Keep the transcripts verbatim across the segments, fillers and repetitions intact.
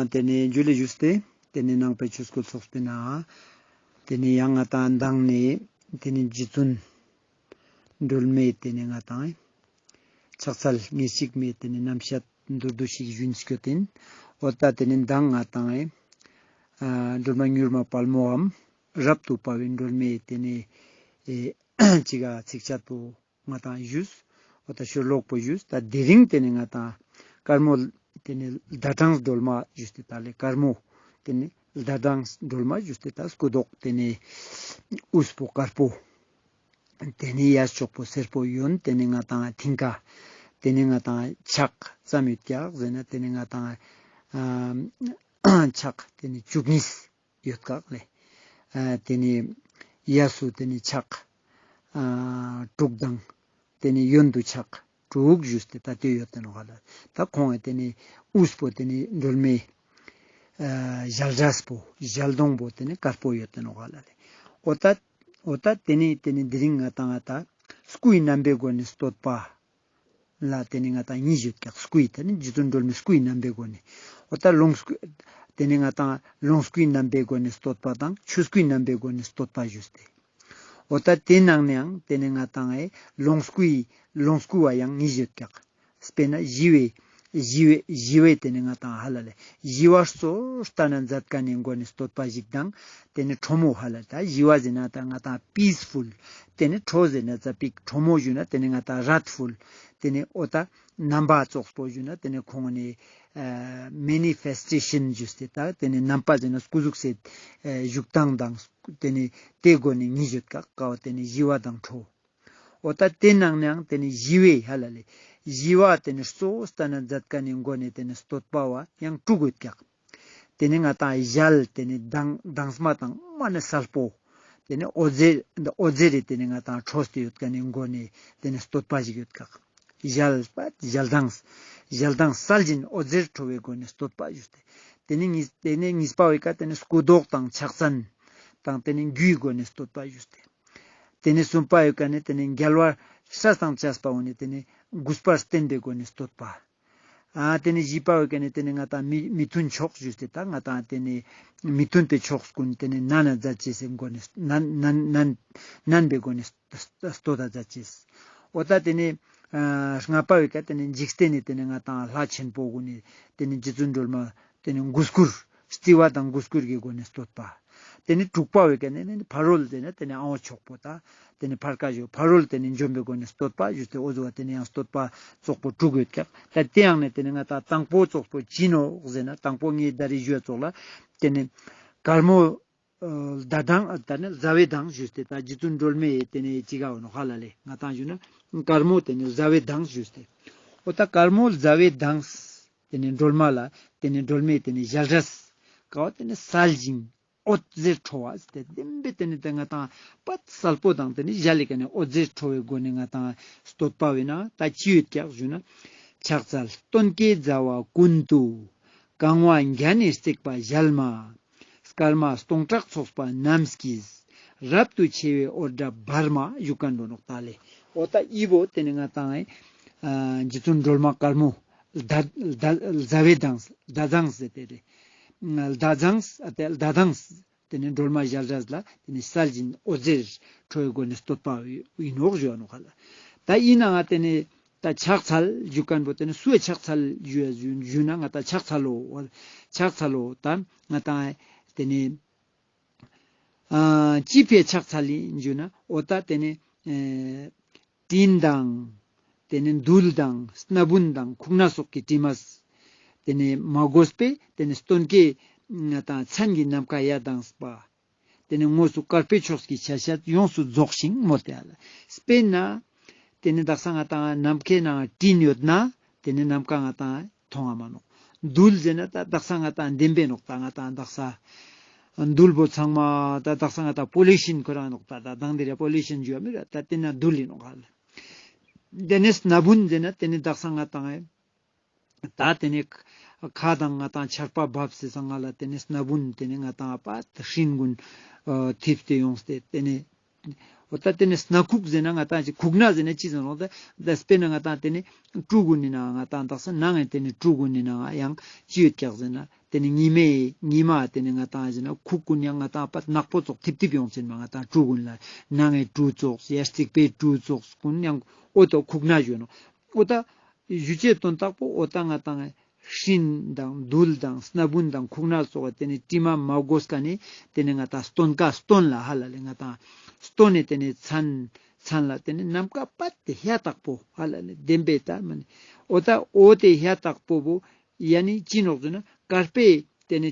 ཏེ་ནེ་ཇུ་ལེ་ཞུས་ཏེ་ཏེ་ནེ་ནང་པའི་ཆོས་སྐུལ་ཚོགས་པའི་ནང་ཏེ་ནེ་ཡང་ང་ཏང་མདང་ནེ་ཏེ་ནེ་རྗེ་བཙུན་སྒྲོལ་མའི་ཏེ་ནེ་ང་ཏང་ཕྱག་འཚལ་ཉེར་གཅིག་མའི་ཏེ་ནེ་རྣམ་བཤད་མདོར་བསྡུས་ཤིག་ཞུན་སྐྱོད་ཡིན། འོ་ད་ཏེ་ནེ་མདང་ང་ཏང་ཨེ་ཨ་སྒྲོལ་མ་མྱུར་མ་དཔའ་མོའམ་རབ་ཏུ་དཔའ་བའི་སྒྲོལ་མའི་ཏེ་ནེ་ཨེ་ཅིག་ག་ཚིགས་བཅད་པོ་ང་ཏང་ཞུས། འོ་ད་ཤོ་ལོག་པོ་ཞུས། ད་དེ་རིང་ཏེ་ནེ་ང་ཏང་དཀར་མོ་ཏེ་ནེ་ཟླ་གྲངས་སྒྲོལ་མ་ཞུས་ཏེ་ད་ལེ་དཀར་མོ་ཏེ་ནེ་ཟླ་གྲངས་སྒྲོལ་མ་ཞུས་ཏེ་ད་སྐུ་མདོག་ཏེ་ནེ་དབུས་པོ་དཀར་པོ། ཏེ་ནེ་གཡས་ཕྱོགས་པོ་སེར་པོ་གཡོན་ཏེ་ནེ་ང་ཏང་མཐིང་ག་ཏེ་ནེ་ང་ཏང་ཕྱག་ཙམ་ཡོད་ཀྱག་ཟེར་ན་ཏེ་ནེ་ང་ཏང་ཨ་ཕྱག་ཏེ་ནེ་བཅུ་གཉིས་ཡོད་ཀྱག་ལེ། ཨ་ཏེ་ནེ་གཡས་སུ་ཏེ་ནེ་ཕྱག་ཨ་དྲུག་དང་ཏེ་ནེ་གཡོན་དུ་ཕྱག་དྲུག་ཞུས་ཏེ་ད་ཏེ་ཡོད་ཏེ་ནོག་ལེ། ད་ཁོང་ངི་ཏེ་ནེ་དབུས་པོ་ཏེ་ནེ་སྒྲོལ་མའི་ཨ་ཞལ་རས་པོ་ཞལ་གདོང་པོ་ཏེ་ནེ་དཀར་པོ་ཡོད་ཏེ་ནོག་ལེ། འོ་ད་འོ་ད་ཏེ་ནེ་ཏེ་ནེ་དེ་རིང་ང་ཏང་ང་ད་སྐུའི་རྣམ་པའི་སྒོ་ནས་བསྟོད་པ་ལ་ཏེ་ནེ་ང་ཏང་གཉིས་ཡོད་ཀྱག། སྐུའི་ཏེ་ནེ་རྗེ་བཙུན་སྒྲོལ་མའི་སྐུའི་རྣམ་པའི་སྒོ་ནས། འོ་ད་ལོངས་སྐུ་ཏེ་ནེ་ང་ཏང་ལོངས་སྐུའི་རྣམ་པའི་སྒོ་ནས་བསྟོད་པ་དང་ཆོས་སྐུའི་རྣམ་པའི་སྒོ་ནས་བསྟོད་པ་ཞུས་ཏེ། འོ་ད་ཏེ་ནང་ནའང་ཏེ་ནེ་ང་ཏང་ཨེ་ལོངས་སྐུའི་ལོངས་སྐུ་བ་ཡང་གཉིས་ཡོད་ཀྱག། དཔེར་ན་ཞི་བའི་ཞི་བའི་ཞི་བའི་ཏེ་ནེ་ང་ཏང་ཧ་ལ་ལེ་ཞི་བ་གཙོ་བོ་ལྟ་ན་མཛད་མཁན་ནི་སྒོ་ནས་བསྟོད་པ་ཞིག་དང་ཏེ་ནེ་ཁྲོ་མོ་ཧ་ལ་ད་ཞི་བ་ཟེར་ན་ད་ང་ཏང་པིས་ཕུལ། ཏེ་ནེ་ཁྲོ་ཟེར་ན་ཙ་པིག་ཁྲོ་མོ་ཞུ་ན་ཏེ་ནེ་ང་ཏང་རེཐ་ཕུལ། ཏེ་ནེ་འོ་ད་རྣམ་པ་ཙོགས་པོ་ཞུ་ན་ཏེ་ནེ་ཁོང་ནི་ཨ་མེ་ནི་ཕེས་ཊེ་ཤན་ཞུས་ཏེ་ད་ཏེ་ནེ་རྣམ་པ་ཟེར་ན་སྐུ་གཟུགས་སི་ཨ་བཞུགས་སྟངས་དང་ཏེ་ནེ་ཏེ་སྒོ་ནས་གཉིས་ཡོད་ཀྱག་ཀ་བ་ཏེ་ནེ་ཞི་བ་དང་ཁྲོ། འོ་ད་ཏེ་ནང་ནའང་ཏེ་ནེ་ཞི་བའི་ཧ་ལ་ལེ་ཞི་བ་ཏེ་ནེ་གཙོ་བོ་ལྟ་ན་མཛད་མཁན་ནི་སྒོ་ནས་ཏེ་ནེ་བསྟོད་པ་བ་ཡང་དྲུག་ཡོད་ཀྱག། ཏེ་ནེ་ང་ཏང་ཞལ་ཏེ་ནེ་མདངས་མདངས་མ་དང་མ་ནེ་སལ་པོ། ཏེ་ནེ་འོད་ཟེར་འོད་ཟེར་རི་ཏེ་ནེ་ང་ཏང་འཕྲོས་ཏེ་ཡོད་མཁན་ནི་སྒོ་ནས་ཏེ་ནེ་བསྟོད་པ་ཞིག་ཡོད་ཀྱག། ཞལ་པ་ཞལ་མདངས་ཞལ་མདངས་གསལ་བཞིན་འོད་ཟེར་འཕྲོ་བའི་སྒོ་ནས་བསྟོད་པ་ཞུས་ཏེ། ཏེ་ནེ་གཉིས་ཏེ་ནེ་གཉིས་པ་བོའི་ཀ་ཏེ་ནེ་སྐུ་མདོག་དང་ཕྱག་མཚན་དང་ཏེ་ནེ་རྒྱུའི་སྒོ་ནས་བསྟོད་པ་ཞུས་ཏེ། ཏེ་ནེ་གསུམ་པ་བོའི་ཀ་ནེ་ཏེ་ནེ་རྒྱལ་བ་སྲས་དང་བཅས་པ་བོ་ནི་ཏེ་ནེ་གུས་པར་བསྟེན་པའི་སྒོ་ནས་བསྟོད་པ། ཨ་ཏེ་ནེ་བཞི་པ་བོའི་ཀ་ནེ་ཏེ་ནེ་ང་ཏང་མི་མི་མཐུན་ཕྱོགས་ཞུས་ཏེ་ད་ང་ཏང་ཏེ་ནེ་མི་མཐུན་པའི་ཕྱོགས་ཀུན་ཏེ་ནེ་ནན་ན་མཛད་ཅེས་སི་སྒོ་ནས་ནན་ནན་ནན་ནན་པའི་སྒོ་ནས་བསྟོད་ད་མཛད་ཅེས། འོ་ད་ཏེ་ནེ་ཨ་ལྔ་པ་བོའི་ཀ་ཏེ་ནེ་འཇིག་རྟེན་ནི་ཏེ་ནེ་ང་ཏང་ལྷ་ཆེན་པོ་གུན་ནི་ཏེ་ནེ་རྗེ་བཙུན་སྒྲོལ་མ་ཏེ་ནེ་གུས་བཀུར་རྩི་བ་དང་གུས་བཀུར་གྱི་སྒོ་ནས་བསྟོད་པ། ཏེ་ནེ་དྲུག་པ་བོའི་ཀ་ནེ་ནི་ཕ་རོལ་ཏེ་ནེ་ཏེ་ནེ་ཨ་བོ་མཆོག་པོ་ད་ཏེ་ནེ་ཕར་ཀ་ཞུ་ཕ་རོལ་ཏེ་ནེ་འཇོམས་པའི་སྒོ་ནས་བསྟོད་པ་ཞུས་ཏེ་འོ་ཟུག་པ་ཏེ་ནེ་ཡང་བསྟོད་པ་ཙོགས་པོ་དྲུག་ཡོད་ཀྱག། ད་ཏེ་ཡང་ནེ་ཏེ་ནེ་ང་ཏང་དང་པོ་ཙོགས་པོ་ཅི་ནོག་ཟེར་ན་དང་པོ་ངའི་ད་རེ་ཞུ་བ་ཙོགས་ལ་ཏེ་ནེ་དཀར་མོ་ཨ་ཟླ་གྲངས་ད་ནི་ཟླ་བའི་གྲངས་ཞུས་ཏེ་ད་རྗེ་བཙུན་སྒྲོལ་མའི་ཏེ་ནེ་ཅི་ག་བོ་ནོག་ཧ་ལ་ལེ་ང་ཏང་ཞུ་ན་དཀར་མོ་ཏེ་ནེ་ཟླ་བའི་གྲངས་ཞུས་ཏེ། འོ་ད་དཀར་མོ་ཟླ་བའི་གྲངས་ཏེ་ནེ་སྒྲོལ་མ་ལ་ཏེ་ནེ་སྒྲོལ་མའི་ཏེ་ནེ་ཞལ་རས་ཀ་བ་ཏེ་ནེ་གསལ་ཞིང་འོད་ཟེར་འཕྲོ་བ་ཟེར་ཏེ་བདེན་པའི་ཏེ་ནེ་ཏེ་ང་ཏང་པད་གསལ་པོ་དང་ཏེ་ནེ་ཞལ་ལི་ཀ་ནེ་འོད་ཟེར་འཕྲོ་བའི་སྒོ་ནས་ང་ཏང་བསྟོད་པ་བས་ན་ད་ཅི་ཡོད་ཀྱག་ཞུ་ན། ཕྱག་འཚལ་སྟོན་ཀའི་མཛའ་བ་ཀུན་ཏུ་གང་བ་བརྒྱ་ནི་བརྩེགས་པ་ཞལ་མ། སྐར་མ་སྟོང་ཕྲག་ཚོགས་པ་རྣམས་ཀྱིས། རབ་ཏུ་ཕྱེ་བའི་འོད་འདྲ་བར་མ་ཞུ་མཁན་པོ་ནོག་ད་ལེ། འོ་ད་འི་བོ་ཏེ་ནེ་ང་ཏང་ཨེ་ཨ་རྗེ་བཙུན་སྒྲོལ་མ་དཀར་མོ་ཟླ་ཟླ་ཟླ་བའི་གྲངས་ཟླ་གྲངས་ཟེར་ཏེ་རེ། ཟླ་གྲངས་ཨ་ཏེ་ཟླ་གྲངས་ཏེ་ནེ་སྒྲོལ་མ་ཞལ་རས་ལ་ཏེ་ནེ་གསལ་ཞིང་འོད་ཟེར་འཕྲོ་བའི་སྒོ་ནས་བསྟོད་པ་ཨིན་ནོག་ཞུ་བ་ནོག་ཧ་ལ། ད་ཨིན་ནའང་ཏེ་ནེ་ད་ཕྱག་འཚལ་ཞུ་མཁན་པོ་ཏེ་ནེ་སུའི་ཕྱག་འཚལ་ཞུ་ཞུ་ན་ང་ད་ཕྱག་འཚལ་ལོ་ཕྱག་འཚལ་ལོ་ད་ང་ད་ཏེ་ནེ་ཨ་ཅི་ཕིའ་ཕྱག་འཚལ་ཨིན་ཞུ་ན་འོ་ད་ཏེ་ནེ་ཨེ་སྤྲིན་དང་ཏེ་ནེ་རྡུལ་དང་སྣ་བུན་དང་ཁུག་རྣ་སོགས་ཀྱི་དྲི་མ་ཏེ་ནེ་མ་གོས་པའི་ཏེ་ནེ་སྟོན་ཀའི་ང་ད་མཚན་གྱི་ནམ་མཁའ་ཡ་དྭངས་པ། ཏེ་ནེ་དངོས་སུ་དཀར་པོའི་ཕྱོགས་ཀྱི་ཆ་ཤས་ཡོངས་སུ་རྫོགས་ཤིང་མོལ་ཏེ་ཨ་ལ། དཔེར་ན་ཏེ་ནེ་དག་ས་ང་ཏང་ནམ་མཁའི་ནང་སྤྲིན་ཡོད་ན་ཏེ་ནེ་ནམ་མཁའ་ང་ཏང་མཐོང་ང་མ་ནོག། རྡུལ་ཟེར་ན་ད་དག་ས་ང་ཏང་བདེན་པའི་ནོག་ད་ང་ཏང་དག་ས་རྡུལ་པོ་ཚང་མ་ད་དག་ས་ང་ཏང་པོ་ལུ་ཤན་ཁོ་རང་ནོག་ད་ད་དང་དེ་རེ་པོ་ལུ་ཤན་ཞུ་བ་མི་ར་ད་ཏེ་ན་རྡུལ་ཨིན་ནོག་ཧ་ལ། ཏེ་ནེ་སྣ་བུན་ཟེར་ན་ཏེ་ནེ་དག་ས་ང་ཏང་ཨེ་ད་ཏེ་ནེ་ཁ་དང་ང་ཏང་ཆར་པ་བབས་སེ་སང་ང་ལ་ཏེ་ནེ་སྣ་བུན་ཏེ་ནེ་ང་ཏང་པ་ཏ་སྤྲིན་གུན་ཨ་ཐིབས་ཏེ་ཡོངས་ཏེ་ཏེ་ནེ་ འོ་ད་ཏེ་ནེ་སྣ་ཁུག་ཟེར་ན་ང་ཏང་ཅི་ཁུག་སྣ་ཟེར་ན་ཅི་ཟེར་ནོག་ད། ད་སྤེར་ན་ང་ཏང་ཏེ་ནེ་ཀྲུ་གུན་ནི་ནང་ང་ཏང་དག་ས་ནང་ངི་ཏེ་ནེ་ཀྲུ་གུན་ནི་ནང་ང་ཡང་ཅི་ཡོད་ཀྱག་ཟེར་ན། ཏེ་ནེ་ཉི་མའི་ཉི་མ་ཏེ་ནེ་ང་ཏང་ཟེར་ན་ཁུག་གུན་ཡང་ང་ཏང་པ་ནག་པོ་ཙོགས་ཐིབ་ཐིབ་ཡོང་ཅེན་མ་ང་ཏང་ཀྲུ་གུན་ལ་ནང་ངི་ཀྲུ་ཙོགས་ཡ་རྩིག་པའི་ཀྲུ་ཙོགས་གུན་ཡང་འོ་ད་ཁུག་སྣ་ཞུ་ནོག། འོ་ད་ཞུ་ཅེས་དོན་དག་པོ་འོ་ད་ང་ཏང་ཤིང་དང་རྡུལ་དང་སྣ་བུན་དང་ཁུག་སྣ་ཙོགས་ཏེ་ནེ་དྲི་མ་མ་གོས་ཀ་ནེ་ཏེ་ནེ་ང་ཏང་སྟོན་ཀ་སྟོན་ལ་ཧ་ལ་ལེ་ང་ཏང་སྟོན་ནེ་ཏེ་ནེ་མཚན་མཚན་ལ་ཏེ་ནེ་ནམ་མཁའ་པད་དེ་ཧ་ཏག་པོ་ཧ་ལ་ལེ་བདེན་པའི་ད་མ་ནེ་འོ་ད་འོ་དེ་ཧ་ཏག་པོ་བོ་ཡ་ནི་ཅི་ནོག་ཟེར་ན་དཀར་པོའི་ཏེ་ནེ་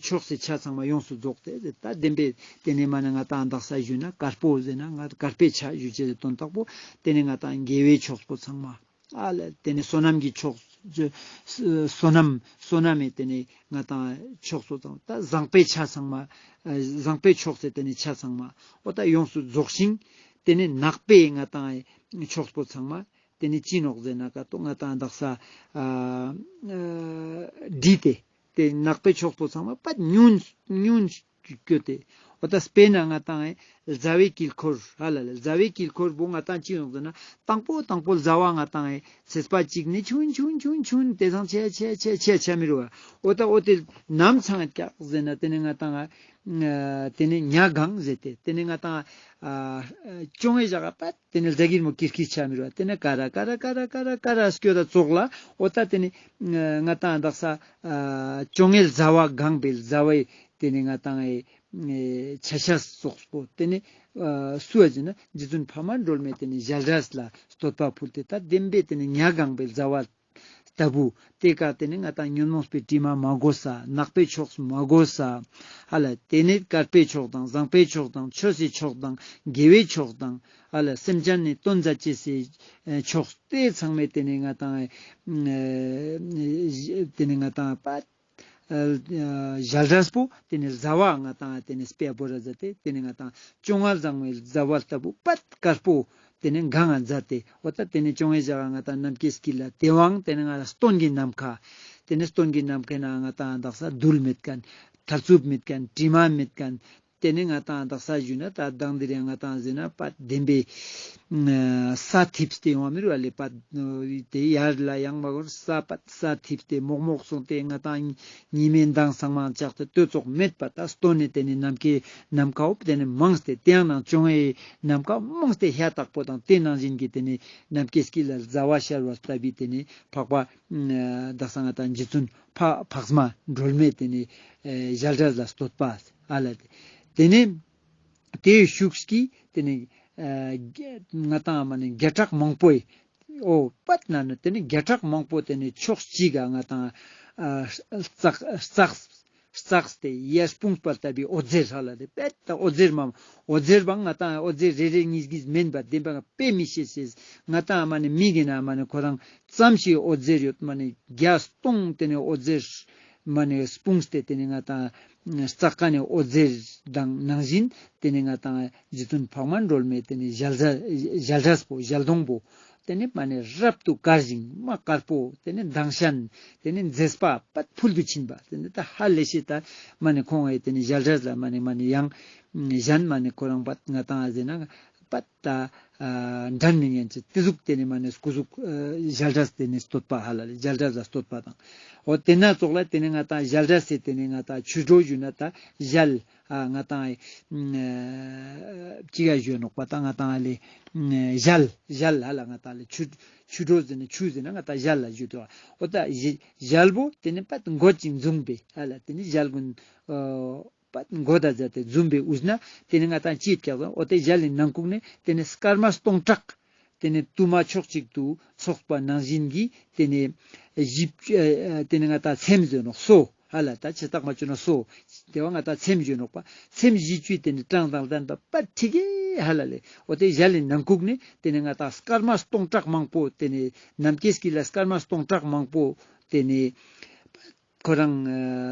ཕྱོགས་སི་ཆ་ཚང་མ་ཡོངས་སུ་རྫོགས་ཏེ་ད་བདེན་པའི་ཏེ་ནེ་མ་ནེ་ང་ཏང་དག་ས་ཞུ་ན་དཀར་པོ་ཟེར་ན་ང་དཀར་པོའི་ཆ་ཞུ་ཅེས་དོན་དག་པོ་ཏེ་ནེ་ང་ཏང་དགེ་བའི་ཕྱོགས་པོ་ཚང་མ། ཨ་ལ་ཏེ་ནེ་བསོད་ནམས་ཀྱི་ཕྱོགས་བསོད་ནམས་བསོད་ནམས་མེ་ཏེ་ནེ་ང་ཏང་ཕྱོགས་སོ་ཚང་ད་བཟང་པོའི་ཆ་ཚང་མ་བཟང་པོའི་ཕྱོགས་སེ་ཏེ་ནེ་ཆ་ཚང་མ་འོ་ད་ཡོངས་སུ་རྫོགས་ཤིང་ཏེ་ནེ་ནག་པོའི་ང་ཏང་ཕྱོགས་པོ་ཚང་མ་ཏེ་ནེ་ཅི་ནོག་ཟེར་ན་ཀ་ཏོ་ང་ཏང་དག་ས་བྲིས་ཏེ་ཏེ་ནག་པོའི་ཕྱོགས་པོ་ཚང་མ་པད་ཉུང་ཉུང་སྐྱོད་དེ། འོ་ད་སྤེར་ན་ང་ཏང་ཨེ་ཟླ་བའི་དཀྱིལ་འཁོར་ཧ་ལ་ལེ་ཟླ་བའི་དཀྱིལ་འཁོར་བོ་ང་ཏང་ཅི་ཡོང་ཟེར་ན་དང་པོ་དང་པོ་ཟླ་བ་ང་ཏང་ཨེ་ཚེས་པ་གཅིག་ནེ་ཆུན་ཆུན་ཆུན་ཆུན་ཏེ་སང་ཆེ་ཆེ་ཆེ་ཆེ་ཆ་མི་རུ་བ། འོ་ད་འོ་དེ་ནམ་ཚང་ཀྱག་ཟེར་ན་ཏེ་ནེ་ང་ཏང་ཨ་ཏེ་ནེ་ཉ་གང་ཟེར་ཏེ་ཏེ་ནེ་ང་ཏང་ཨ་བཅོ་ལྔའི་ཞག་པད་ཏེ་ནེ་ཟླ་གིར་མོ་ཀིར་ཀིར་ཆ་མི་རུ་བ། ཏེ་ནེ་ཀ་ར་ཀ་ར་ཀ་ར་ཀ་ར་ཀ་ར་སྐྱོད་ད་ཙོགས་ལ་འོ་ད་ཏེ་ནེ་ང་ཏང་དག་ས་ཨ་བཅོ་ལྔའི་ཟླ་བ་གང་པའི་ཟླ་བའི་ཏེ་ནེ་ང་ཏང་ཨེ་ཆ་ཤས་སོགས་པོ་ཏེ་ནེ་ཨ་སུ་ཨ་ཟེར་ན་རྗེ་བཙུན་འཕགས་མ་སྒྲོལ་མས་ཏེ་ནེ་ཞལ་རས་ལ་བསྟོད་པ་ཕུལ་ཏེ་ད་བདེན་པའི་ཏེ་ནེ་ཉ་གང་པའི་ཟླ་བ་ལྟ་བུ་ཏེ་ཀ་ཏེ་ནེ་ང་ཏང་ཉོན་མོངས་པའི་དྲི་མ་མ་གོས་ས་ནག་པོའི་ཕྱོགས་མ་གོས་ས་ཧ་ལ་ཏེ་ནེ་དཀར་པོའི་ཕྱོགས་དང་བཟང་པོའི་ཕྱོགས་དང་ཆོས་སི་ཕྱོགས་དང་དགེ་བའི་ཕྱོགས་དང་ཧ་ལ་སེམས་ཅན་ནི་དོན་མཛད་ཅེས་སི་ཕྱོགས་ཏེ་ཚང་མའི་ཏེ་ནེ་ང་ཏང་ཨེ་ཏེ་ནེ་ང་ཏང་པད་ཨ་ཞལ་རས་པོ་ཏེ་ནེ་ཟླ་བ་ང་ཏང་ཏེ་ནེ་སྤེ་བོ་ར་ཟ་ཏེ་ཏེ་ནེ་ང་ཏང་བཅོ་ལྔ་བཟང་བའི་ཟླ་བ་ལྟ་བུ་པད་དཀར་པོ་ཏེ་ནེ་གང་ང་མཛད་དེ་འོ་ད་ཏེ་ནེ་བཅོ་ལྔའི་ཞག་ང་ཏང་ནམ་མཁའི་དཀྱིལ་ལ་ཏེ་བོའང་ཏེ་ནེ་ང་ཏང་སྟོན་གྱི་ནམ་མཁའ་ཏེ་ནེ་སྟོན་གྱི་ནམ་མཁའི་ནང་ང་ཏང་དག་ས་རྡུལ་མེད་མཁན་ཐར་ཚུབ་མེད་མཁན་དྲི་མ་མེད་མཁན་ཏེ་ནེ་ང་ཏང་དག་ས་ཞུ་ན་ད་དང་འདི་རེ་ང་ཏང་ཟེར་ན་པད་བདེན་པའི་ཨ་ས་ཐིབས་ཏེ་ཡོང་བ་མི་རུ་བ་ལེ་པད་ཨ་དེ་ཡར་ལ་ཡང་མ་གོར་ས་པད་ས་ཐིབས་ཏེ་མོག་མོག་སོང་སྟེ་ང་ཏང་ཉི་མའི་མདངས་སང་མང་ཆགས་ཏེ་ལྟོས་ཙོགས་མེད་པ་ད་སྟོན་ནེ་ཏེ་ནེ་ནམ་མཁའི་ནམ་མཁའ་འོབ་ཏེ་ནེ་མངས་ཏེ་ཏེའང་ནང་བཅོ་ལྔའི་ནམ་མཁའ་མངས་ཏེ་ཧ་ཏག་པོ་དང་ཏེ་ནང་བཞིན་གྱི་ཏེ་ནེ་ནམ་མཁའི་དཀྱིལ་ལ་ཟླ་བ་ཤར་བ་ལྟ་བུའི་ཏེ་ནེ་འཕགས་པ་ཨ་དག་ས་ང་ཏང་རྗེ་བཙུན་འཕགས་འཕགས་མ་སྒྲོལ་མའི་ཏེ་ནེ་ཨ་ཞལ་རས་ལ་བསྟོད་པ་ཨ་ལ་ཏེ་ཏེ་ནེ་ཏེའི་ཤུགས་ཀྱིས་ཏེ་ནེ་ཨ་ང་ཏང་མ་ནེ་བརྒྱ་ཕྲག་མང་པོའི་འོ་པད་ན་ན་ཏེ་ནེ་བརྒྱ་ཕྲག་མང་པོ་ཏེ་ནེ་ཕྱོགས་གཅིག་ག་ང་ཏང་ཨ་བརྩེགས་བརྩེགས་བརྩེགས་ཏེ་ཡར་སྤུངས་པ་ལྟ་བུའི་འོད་ཟེར་ཧ་ལ་ཏེ་པད་ད་འོད་ཟེར་མ་འོད་ཟེར་བང་ང་ཏང་འོད་ཟེར་རེ་རེ་གཉིས་གཉིས་མེན་པ་བདེན་པ་དཔེ་མི་ཤེས་ཤེས་ང་ཏང་མ་ནེ་མིག་གི་ནང་མ་ནེ་ཁོ་རང་ཙམ་ཞིག་འོད་ཟེར་ཡོད་མ་ནེ་བརྒྱ་སྟོང་ཏེ་ནེ་འོད་ཟེར་མ་ནེ་སྤུངས་ཏེ་ཏེ་ནེ་ང་ཏང་བརྩེགས་ཀ་ནེ་འོད་ཟེར་དང་ནང་བཞིན་ཏེ་ནེ་ང་ཏང་རྗེ་བཙུན་འཕགས་མ་སྒྲོལ་མའི་ཏེ་ནེ་ཞལ་ཟ་ཞལ་རས་པོ་ཞལ་གདོང་པོ་ཏེ་ནེ་མ་ནེ་རབ་ཏུ་དཀར་ཞིང་མ་དཀར་པོ་ཏེ་ནེ་མདངས་ཤན་ཏེ་ནེ་མཛེས་པ་པད་ཕུལ་དུ་ཕྱིན་པ་ཏེ་ནེ་ད་ཧ་ལས་ཤེས་ད་མ་ནེ་ཁོང་ཨེ་ཏེ་ནེ་ཞལ་རས་ལ་མ་ནེ་མ་ནེ་ཡང་གཞན་མ་ནེ་ཁོ་རང་པད་ང་ཏང་ཨ་ཟེར་ན་པད་ད་ཨ་འགྲན་མི་ཉན་ཅེས་ཏེ་ཟུག་ཏེ་ནེ་མ་ནེ་སྐུ་གཟུགས་ཨ་ཞལ་རས་ཏེ་ནེ་བསྟོད་པ་ཧ་ལ་ལེ་ཞལ་རས་ལ་བསྟོད་པ་དང་འོ་ཏེ་ན་ཙོགས་ལ་ཏེ་ནེ་ང་ཏང་ཞལ་རས་སེ་ཏེ་ནེ་ང་ཏང་ཆུ་དྲོ་ཞུ་ན་ད་ཞལ་ཨ་ང་ཏང་ཨ་ཅི་ག་ཞུ་ནོག་པ་ད་ང་ཏང་ཨ་ལེ་ཨ་ཞལ་ཞལ་ཧ་ལ་ང་ཏང་ཨ་ལེ་ཆུ་ཆུ་དྲོ་ཟེར་ན་ཆུ་ཟེར་ན་ང་ཏང་ཞལ་ལ་ཞུ་དོ་འོ་ད་ཞལ་པོ་ཏེ་ནེ་པད་མགོ་ཅིག་འཛུམ་པའི་ཧ་ལ་ཏེ་ནེ་ཞལ་གུན་ཨ་པད་མགོ་ད་མཛད་དེ་འཛུམ་པའི་དབུས་ན་ཏེ་ནེ་ང་ཏང་ཅི་ཡོད་ཀྱག་ཟེར་ན་འོ་ཏེ་ཞལ་ལི་ནང་ཁུག་ནེ་ཏེ་ནེ་སྐར་མ་སྟོང་ཕྲག་ཏེ་ནེ་དུ་མ་ཕྱོགས་གཅིག་ཏུ་ཚོགས་པ་ནང་བཞིན་གྱི་ཏེ་ནེ་བཞི་བཅུ་ཨ་ཨ་ཏེ་ནེ་ང་ཏང་ཚེམས་ཟེར་ནོག་སོ་ཧ་ལ་ད་ཆེ་རྟགས་མ་བཅོས་ན་སོ་ཏེ་བ་ང་ཏང་ཚེམས་ཞུ་ནོག་པ་ཚེམས་བཞི་བཅུའི་ཏེ་ནེ་གྲངས་དང་ལྡན་པ་པད་ཁྲིག་གེ་ཧ་ལ་ལེ་འོ་ཏེ་ཞལ་ལི་ནང་ཁུག་ནེ་ཏེ་ནེ་ང་ཏང་སྐར་མ་སྟོང་ཕྲག་མང་པོ་ཏེ་ནེ་ནམ་མཁའི་དཀྱིལ་ལ་སྐར་མ་སྟོང་ཕྲག་མང་པོ་ཏེ་ནེ་ཁོ་རང་ཨ་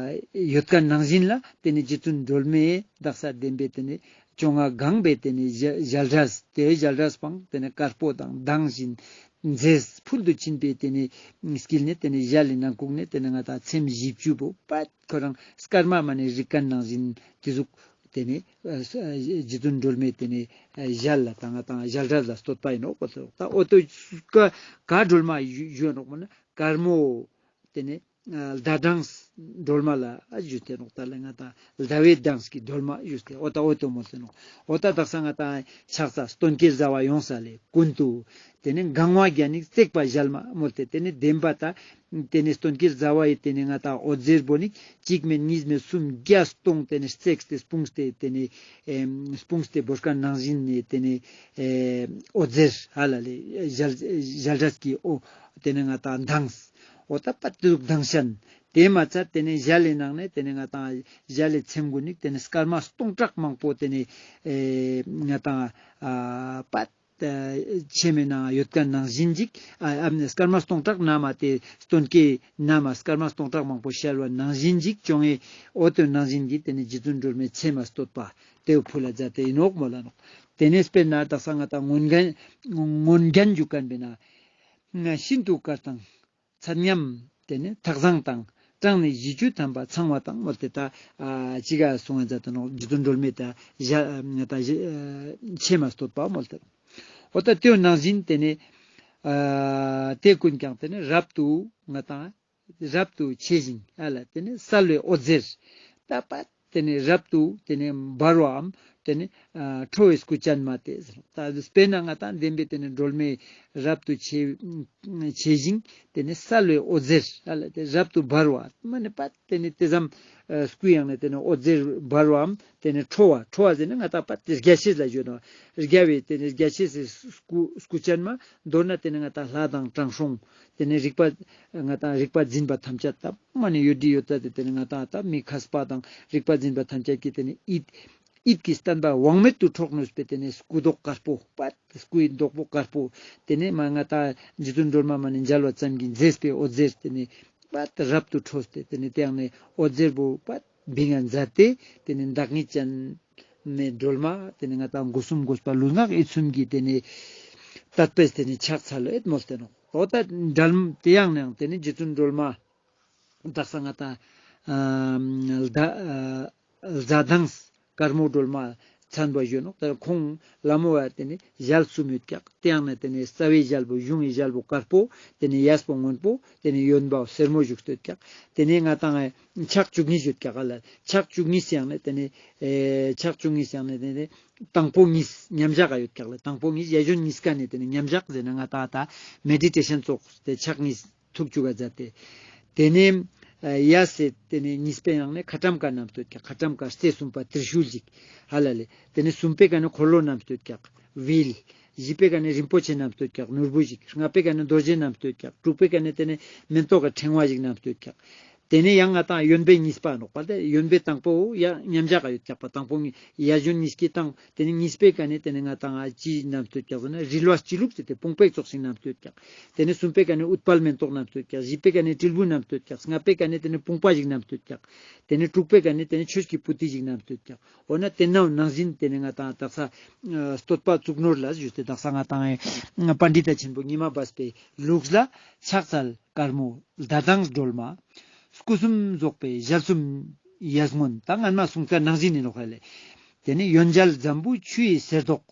ཡོད་ཀ་ནང་བཞིན་ལ་ཏེ་ནེ་རྗེ་བཙུན་སྒྲོལ་མའི་དག་ས་བདེན་པའི་ཏེ་ནེ་བཅོ་ལྔ་གང་པའི་ཏེ་ནེ་ཞལ་ཞལ་རས་ཏེ་ཞལ་རས་པོའང་ཏེ་ནེ་དཀར་པོ་དང་མདངས་ཤིང་མཛེས་ཕུལ་དུ་ཕྱིན་པའི་ཏེ་ནེ་དཀྱིལ་ནེ་ཏེ་ནེ་ཞལ་ལི་ནང་ཁུག་ནེ་ཏེ་ནེ་ང་ཏང་ཚེམས་བཞི་བཅུ་པོ་པད་ཁོ་རང་སྐར་མ་མ་ནེ་རིག་ཀ་ནང་བཞིན་ཏེ་ཟུག་ ཏེ་ནེ་ཨ་ས་ཨ་རྗེ་བཙུན་སྒྲོལ་མའི་ཏེ་ནེ་ཨ་ཞལ་ལ་ད་ང་ཏང་ཞལ་སྒྲ་ལ་བསྟོད་པ་ཨིན་ནོག་པ་ཏེ། ད་འོ་ཏོ་ཀ་ཀ་སྒྲོལ་མ་ཞུ་ཞུ་ནོག་མ་ན་དཀར་མོ་ཏེ་ནེ་ཨ་ཟླ་གྲངས་སྒྲོལ་མ་ལ་ཨ་ཞུས་ཏེ་ནོག། ད་ལེ་ང་ཏང་ཟླ་བའི་གྲངས་ཀྱི་སྒྲོལ་མ་ཞུས་ཏེ་འོ་ད་འོ་ཏོ་མོལ་ཏེ་ནོག། འོ་ད་དག་ས་ང་ཏང་ཕྱག་འཚལ་སྟོན་ཀའི་ཟླ་བ་ཡོངས་ལ་ཀུན་ཏུ་ཏེ་ནེ་གང་བ་བརྒྱ་ནི་བརྩེགས་པ་ཞལ་མ་མོལ་ཏེ་ཏེ་ནེ་བདེན་པ་ད་ཏེ་ནེ་སྟོན་ཀའི་ཟླ་བ་ཡི་ཏེ་ནེ་ང་ཏང་འོད་ཟེར་བོ་ནི་གཅིག་མེན་གཉིས་མེན་གསུམ་བརྒྱ་སྟོང་ཏེ་ནེ་བརྩེགས་ཏེ་སྤུངས་ཏེ་ཏེ་ནེ་ཨེ་སྤུངས་ཏེ་བོར་ཁན་ནང་བཞིན་ནི་ཏེ་ནེ་ཨེ་འོད་ཟེར་ཧ་ལ་ལེ་ཞལ་ཞལ་སྒྲ་གི་འོ་ཏེ་ནེ་ང་ཏང་མདངས་འོ་ད་པ་ཏེ་ཟུག་མདངས་ཤན། ཏེ་མ་ཚད་ཏེ་ནེ་ཞལ་ལི་ནང་ནེ་ཏེ་ནེ་ང་ཏང་ཞལ་ལི་ཚེམ་གུན་ནི་ཏེ་ནེ་སྐར་མ་སྟོང་ཕྲག་མང་པོ་ཏེ་ནེ་ཨེ་ང་ཏང་ཨ་པ་ཏེ་ཕྱེ་མའི་ནང་ཡོད་ཁན་ནང་བཞིན་ཅིག་ཨ་ཨ་སྐར་མ་སྟོང་ཕྲག་ནང་མ་ཏེ་སྟོན་ཀའི་ནང་མ་སྐར་མ་སྟོང་ཕྲག་མང་པོ་ཤར་བ་ནང་བཞིན་ཅིག་ཅོ་ངེ་འོ་ཏེ་ནང་བཞིན་གྱི་ཏེ་ནེ་རྗེ་བཙུན་སྒྲོལ་མའི་ཚེམ་མ་བསྟོད་པ་ཏེ་བོ་ཕུལ་ལ་མཛད་དེ་ཨིན་ནོག་མོལ་ལ་ནོག། ཏེ་ནེ་དཔེར་ན་དག་ས་ང་ཏང་མངོན་རྒྱན་མངོན་རྒྱན་ཞུ་ཁན་པེ་ན་ཤིན་ཏུ་དཀར་དང་མཚན་ཉམས་ཏེ་ནེ་ཐགས་བཟང་དང་གྲངས་ནི་བཞི་བཅུ་ཐམ་པ་ཚང་བ་དང་མོལ་ཏེ་ད་ཨ་ཅི་ག་གསུང་ང་མཛད་དེ་ནོག། རྗེ་བཙུན་སྒྲོལ་མའི་ད་ཞལ་ང་ཏང་ཞལ་ཨ་ཕྱེ་མ་བསྟོད་པ་མོལ་ཏེ། འོ་ད་ཏེའི་ནང་བཞིན་ཏེ་ནེ་ཨ་ཏེ་གུན་ཀྱང་ཏེ་ནེ་རབ་ཏུ་ང་ཏང་རབ་ཏུ་ཆེ་ཞིང་ཨ་ལ་ཏེ་ནེ་གསལ་བའི་འོད་ཟེར་ད་པ་ཏེ་ནེ་རབ་ཏུ་ཏེ་ནེ་འབར་བའམ་ཏེ་ནེ་ཨ་ཁྲོ་བོའི་སྐུ་ཅན་མ་སྟེ་ཟེར། ད་དཔེར་ན་ང་ཏང་བདེན་པའི་ཏེ་ནེ་སྒྲོལ་མའི་རབ་ཏུ་ཆེ་ཆེ་ཞིང་ཏེ་ནེ་གསལ་བའི་འོད་ཟེར་ཨ་ལ་ཏེ་རབ་ཏུ་འབར་བ་མ་ནེ་པ་ཏེ་ནེ་ཏེ་ཙམ་ཨ་སྐུ་ཡང་ནེ་ཏེ་ནེ་འོད་ཟེར་འབར་བའམ་ཏེ་ནེ་ཁྲོ་བ་ཁྲོ་བ་ཟེར་ན་ང་ཏང་པ་ཏེ་རྒྱ་ཆེ་ལ་ཞུ་ནོག། རྒྱ་བའི་ཏེ་ནེ་རྒྱ་ཆེ་སི་སྐུ་སྐུ་ཅན་མ་མདོར་ན་ཏེ་ནེ་ང་ཏང་ལྷ་དང་དྲང་སྲོང་ཏེ་ནེ་རིག་པ་ང་ཏང་རིག་པ་འཛིན་པ་ཐམས་ཅད་ད་མ་ནེ་ཡོད་དི་ཡོད་ད་ཏེ་ཏེ་ནེ་ང་ཏང་ད་མི་མཁས་པ་དང་རིག་པ་འཛིན་པ་ཐམས་ཅད་ཀྱི་ཏེ་ནེ་ཡིད་ཡིད་ཀྱི་བརྟན་པ་དབང་མེད་དུ་འཕྲོག་ནུས་པའི་ཏེ་ནེ་སྐུ་མདོག་དཀར་པོ་པ་སྐུའི་མདོག་པོ་དཀར་པོ་ཏེ་ནེ་མ་ང་ཏང་རྗེ་བཙུན་སྒྲོལ་མ་མ་ནེ་མཇལ་བ་ཙམ་གྱིས་མཛེས་པའི་འོད་ཟེར་ཏེ་ནེ་པ་རབ་ཏུ་འཕྲོས་ཏེ་ཏེ་ནེ་ཏེ་ཡང་ནེ་འོད་ཟེར་བོ་པ་བིང་ང་མཛད་དེ་ཏེ་ནེ་བདག་ཉིད་ཅན་མའི་སྒྲོལ་མ་ཏེ་ནེ་ང་ཏང་སྒོ་གསུམ་དགོས་པ་ལུས་ངག་ཡིད་གསུམ་གྱི་ཏེ་ནེ་དད་པས་ཏེ་ནེ་ཕྱག་འཚལ་ལོ་ཨེ་མོལ་ཏེ་ནོག། འོ་ད་སྒྲོལ་ཏེ་ཡང་ནེ་ཏེ་ནེ་རྗེ་བཙུན་སྒྲོལ་མ་དག་ས་ང་ཏང་ཨ་ཟླ་ཨ་ཟླ་གྲངས་དཀར་མོ་སྒྲོལ་མ་མཚན་པ་ཞུ་ནོག། ད་ཁོང་ལ་མོ་བ་ཏེ་ནེ་ཞལ་གསུམ་ཡོད་ཀྱག། ཏེ་ཡང་ནེ་ཏེ་ནེ་རྩ་བའི་ཞལ་བོ་གཞུང་གི་ཞལ་བོ་དཀར་པོ་ཏེ་ནེ་གཡས་པོ་སྔོན་པོ་ཏེ་ནེ་གཡོན་པ་སེར་མོ་བཞུགས་ཏེ་ཡོད་ཀྱག། ཏེ་ནེ་ང་ཏང་ཕྱག་བཅུ་གཉིས་ཡོད་ཀྱག་ལ། ཕྱག་བཅུ་གཉིས་ཡང་ནེ་ཏེ་ནེ་ཨེ་ཕྱག་བཅུ་གཉིས་ཡང་ནེ་ཏེ་ནེ་དང་པོ་གཉིས་མཉམ་བཞག་ག་ཡོད་ཀྱག་ལ། དང་པོ་གཉིས་གཡས་གཡོན་གཉིས་ཀ་ནེ་ཏེ་ནེ་མཉམ་བཞག་ཟེར་ན་ང་ཏང་ད་མེ་ཌི་ཊེ་ཤན་ཙོགས་ཏེ་ཕྱག་གཉིས་ཐུགས་བཅུག་ག་མཛད་དེ། ཏེ་ནེ་ཨ་གཡས་སི་ཏེ་ནེ་གཉིས་པའི་ནང་ནེ་ཁ་ཊྭཱཾ་ཀ་བསྣམས་ཏེ་ཡོད་ཀྱག། ཁ་ཊྭཱཾ་ཀ་རྩེ་གསུམ་པ་ཏྲི་ཤུལ་ཞིག་ཧ་ལ་ལེ། ཏེ་ནེ་གསུམ་པའི་ཀ་ནེ་འཁོར་ལོ་བསྣམས་ཏེ་ཡོད་ཀྱག་བིལ། བཞི་པའི་ཀ་ནེ་རིན་པོ་ཆེ་བསྣམས་ཏེ་ཡོད་ཀྱག་ནོར་བུ་ཞིག། ལྔ་པའི་ཀ་ནེ་རྡོ་རྗེ་བསྣམས་ཏེ་ཡོད་ཀྱག། དྲུག་པའི་ཀ་ནེ་ཏེ་ནེ་མེ་ཏོག་གི་ཕྲེང་བ་ཞིག་བསྣམས་ཏེ་ཡོད་ཀྱག། ཏེ་ནེ་ཡང་ང་ཏང་གཡོན་པའི་གཉིས་པ་ནོག་པ་ཏེ་གཡོན་པའི་དང་པོ་ཡང་མཉམ་བཞག་ག་ཡོད་ཀྱག་པ། དང་པོ་གཉིས་གཡས་གཡོན་གཉིས་ཀའི་དང་ཏེ་ནེ་གཉིས་པའི་ཀ་ནེ་ཏེ་ནེ་ང་ཏང་ཅི་བསྣམས་ཏེ་ཡོད་ཀྱག་ཟེར་ན་རིལ་བ་སྤྱི་བླུགས་ཟེར་ཏེ་བུམ་པའི་ཙོགས་ཤིག་བསྣམས་ཏེ་ཡོད་ཀྱག། ཏེ་ནེ་གསུམ་པའི་ཀ་ནེ་ཨུཏྤལ་མེ་ཏོག་བསྣམས་ཏེ་ཡོད་ཀྱག། བཞི་པའི་ཀ་ནེ་དྲིལ་བུ་བསྣམས་ཏེ་ཡོད་ཀྱག། ལྔ་པའི་ཀ་ནེ་ཏེ་ནེ་བུམ་པ་ཞིག་བསྣམས་ཏེ་ཡོད་ཀྱག། ཏེ་ནེ་དྲུག་པའི་ཀ་ནེ་ཏེ་ནེ་ཆོས་ཀྱི་པོ་ཏི་ཞིག་བསྣམས་ཏེ་ཡོད་ཀྱག། འོ་ན་ཏེ་ནང་ནང་བཞིན་ཏེ་ནེ་ང་ཏང་དག་ས་ཨ་བསྟོད་པ་བཙུགས་ནོར་ལ་ཞུས་ཏེ་དག་ས་ང་ཏང་ཨེ་པཎྜི་ཏ་ཆེན་པོ་ཉི་མ་སྦས་པའི་ལུགས་ལ་ཕྱག་འཚལ་དཀར་མོ་ཟླ་གྲངས་སྒྲོལ་མ། སྐུ་གསུམ་རྫོགས་པའི་ཞལ་གསུམ་གཡས་སྔོན། ད་སྔན་མ་གསུངས་ཀ་ནང་བཞིན་ཨིན་ནོག་ཧ་ལེ། ཏེ་ནེ་གཡོན་གྱལ་འཛམ་བུ་ཆུ་ཡི་གསེར་མདོག།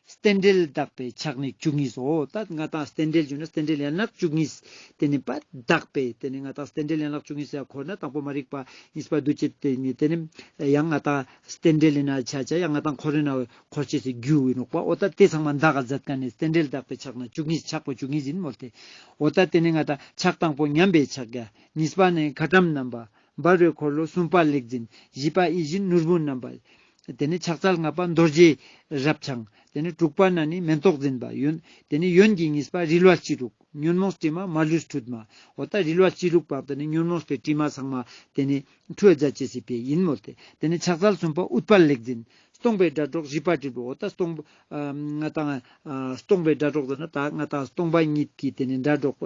རྟེན་འབྲེལ་དག་པའི་ཕྱག་ནི་བཅུ་གཉིས་སོ། ད་ང་ཏང་རྟེན་འབྲེལ་ཞུ་ན་རྟེན་འབྲེལ་ཡན་ལག་བཅུ་གཉིས་ཏེ་ནེ་པ་དག་པའི་ཏེ་ནེ་ང་ཏང་རྟེན་འབྲེལ་ཡན་ལག་བཅུ་གཉིས་ཡ་འཁོར་ན་དང་པོ་མ་རིག་པ་གཉིས་པ་འདུ་བྱེད་ཏེ་ནེ་ཏེ་ནེ་ཡང་ང་ཏང་རྟེན་འབྲེལ་ཨིན་ན་ཆ་ཆ་ཡང་ང་ཏང་འཁོར་ཨིན་ན་འཁོར་ཅེས་སི་རྒྱུ་ཨིན་ནོག་པ། འོ་ད་ཏེ་ཚང་མ་འདག་ག་མཛད་ཁན་ནི་རྟེན་འབྲེལ་དག་པའི་ཕྱག་ན་བཅུ་གཉིས་ཕྱག་པོ་བཅུ་གཉིས་ཨིན་མོལ་ཏེ། འོ་ད་ཏེ་ནེ་ང་ཏང་ཕྱག་དང་པོ་མཉམ་པའི་ཕྱག་རྒྱ། གཉིས་པ་ནི་ཁ་ཊྭཱཾ་བསྣམས་པ། འབར་བའི་འཁོར་ལོ། གསུམ་པ་ལེགས་འཛིན། བཞི་པ་ཡིད་བཞིན་ནོར་བུ་བསྣམས་པ། ཏེ་ནེ་ཕྱག་འཚལ་ལྔ་པ་རྡོ་རྗེ་རབ་འཆང་། ཏེ་ནེ་དྲུག་པ་ན་ནི་མེ་ཏོག་འཛིན་པ། གཡོན་ཏེ་ནེ་གཡོན་གྱི་གཉིས་པ་རིལ་བ་སྤྱི་བླུགས། ཉོན་མོངས་དྲི་མ་མ་ལུས་འཁྲུད་མ། འོ་ད་རིལ་བ་སྤྱི་བླུགས་པ་ཏེ་ནེ་ཉོན་མོངས་པའི་དྲི་མ་ཚང་མ་ཏེ་ནེ་འཁྲུད་མཛད་ཅེས་སི་ཕིའ་ཨིན་མོལ་ཏེ། ཏེ་ནེ་ཕྱག་འཚལ་གསུམ་པ་ཨུཏྤལ་ལེགས་འཛིན། སྟོང་པའི་སྒྲ་སྒྲོགས་བཞི་པ་དྲིལ་བུ། འོ་ད་སྟོང་ཨ་ང་ཏང་ཨ་སྟོང་པའི་སྒྲ་སྒྲོགས་ཟེར་ན་ད་ང་ཏང་སྟོང་པ་ཉིད་ཀྱི་ཏེ་ནེ་སྒྲ་སྒྲོགས་པ་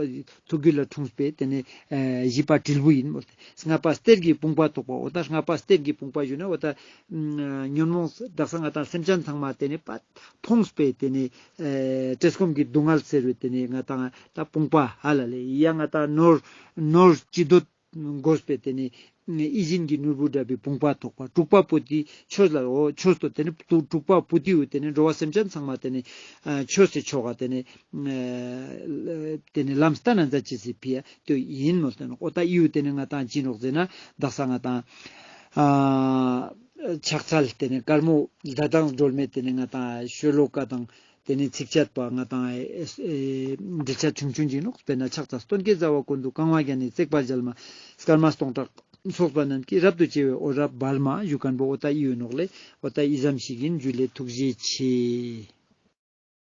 ཐུགས་རྒྱུད་ལ་འཁྲུངས་པའི་ཏེ་ནེ་ཨ་བཞི་པ་དྲིལ་བུ་ཨིན་མོལ་ཏེ། ལྔ་པ་གཏེར་གྱི་བུམ་པ་ཐོགས་པ། འོ་ད་ལྔ་པ་གཏེར་གྱི་བུམ་པ་ཞུ་ན་འོ་ད་ཉོན་མོངས་དག་ས་ང་ཏང་སེམས་ཅན་ཚང་མ་ཏེ་ནེ་པ་ཕོངས་པའི་ཏེ་ནེ་ཨ་བཀྲེས་སྐོམ་གྱི་སྡུག་བསྔལ་སེལ་བའི་ཏེ་ནེ་ང་ཏང་ད་བུམ་པ་ཧ་ལ་ལེ་ཡ་ང་ཏང་ནོར་ནོར་ཅི་འདོད་ དགོས་པའི་ཏེ་ནེ་ཡིད་བཞིན་གྱི་ནོར་བུ་འདྲ་བའི་བུམ་པ་ཐོགས་པ། དྲུག་པ་པོ་ཏི་ཆོས་ལ་འོ་ཆོས་ཏོ་ཏེ་ནེ་དྲུག་པ་པོ་ཏི་འོ་ཏེ་ནེ་འགྲོ་བ་སེམས་ཅན་ཚང་མ་ཏེ་ནེ་ཆོས་སི་ཆོག་ག་ཏེ་ནེ་ཏེ་ནེ་ལམ་སྟན་ན་མཛད་ཅེས་སི་ཕི་ཡ་ཏེ་ཡིན་མོལ་ཏེ་ནོག། འོ་ད་ཡིའུ་ཏེ་ནེ་ང་ཏང་ཅི་ནོག་ཟེར་ན་དག་ས་ང་ཏང་ཨ་ཕྱག་འཚལ་ཏེ་ནེ་དཀར་མོ་ཟླ་དང་སྒྲོལ་མའི་ཏེ་ནེ་ང་ཏང་ཤོ་ལོ་ཀ་དང་ཏེ་ནེ་ཚིགས་བཅད་པ་ང་ཏང་ཨེ་ཨེ་འགྲེལ་བཤད་ཆུང་ཆུང་ཅིག་ནོག། དཔེར་ན་ཕྱག་འཚལ་སྟོན་ཀའི་ཟླ་བ་ཀུན་ཏུ། གང་བ་བརྒྱ་ནི་བརྩེགས་པ་བརྒྱལ་མ། སྐར་མ་སྟོང་ཕྲག་ཚོགས་པ་རྣམས་ཀྱིས། རབ་ཏུ་ཕྱེ་བའི་འོད་རབ་འབར་མ། ཞུ་ཁན་བོ་འོ་ད་ཡིའུ་ནོག་ལེ། འོ་ད་ཡི་ཙམ་ཞིག་ཡིན། ཇུ་ལེ། ཐུགས་རྗེ་ཆེ།